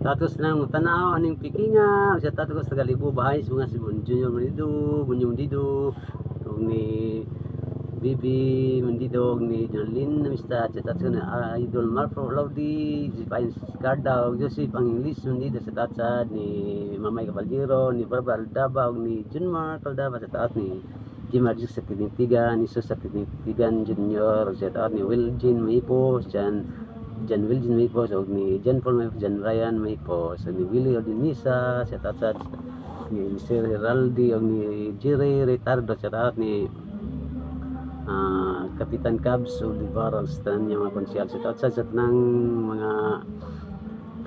Tatos nang tanaw aning pikinga, sa tatos sa taga bahay mga si Bon Junior Mondido, Bunyo Mondido, ug ni Bibi Mondido, ug ni Jonlyn Amistad, sa tatos na Idol Marco Laudi, si Pines Carda, ug Joseph ang English Mondido, sa tatos ni Mamay Caballero, ni Barbara Aldaba, ug ni Junmar Aldaba, sa tatos ni Jim Arjik sa Tinitigan, ni Sus sa Tinitigan Junior, sa tatos ni Will Jean Maipo, Jan Jan Will Jean Maipos, ug ni John Paul Maipos, John Ryan Maipos, ug ni Willie Ordinisa, sa tatos ni Mr. Heraldi, ug ni Jerry Ritardo, sa tatos ni Kapitan Cabs Olivares, tanan niya mga konsyal, sa tatos sa tanang mga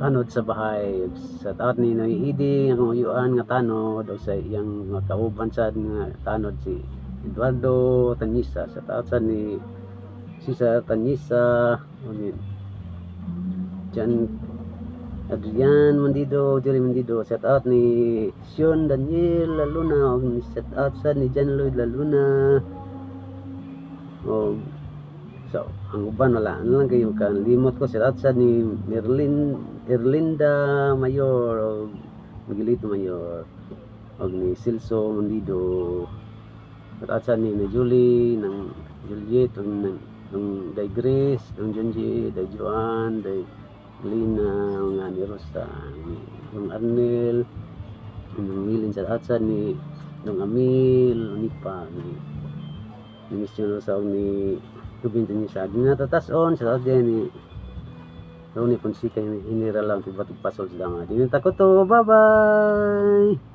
tanod sa bahay, sa taot ni Noy Idi nga uyuan nga tanod, o sa iyang mga kauban sad nga tanod, si Eduardo Tanisa, sa taot sad ni Cesar Tanisa, o ni Jan Adrian Mondido, Jerry Mondido, shout out ni Sean Daniel Laluna, og ni shout out sad ni John Lloyd Laluna. Og so, ang uban wala ano lang kayo kan limot ko. Shout out sad ni Merlin Erlinda Mayor og Miguelito Mayor og ni Celso Mondido. Shout out sad ni Julie ng Juliet og ng Day Grace, ng Junji, Day Joan, Day Lina, mga ni Rosa, ni Dong Arnel, ng Milin, sa out sad ni Dong Amil, Unipa, ni Miss John Rosa, ug ni Rubin Tanisa. Di na tatason, sa out din ni Ronnie Fonseca, General lang, Tibatig Pasol sa Dama. Di na takoto, bye-bye!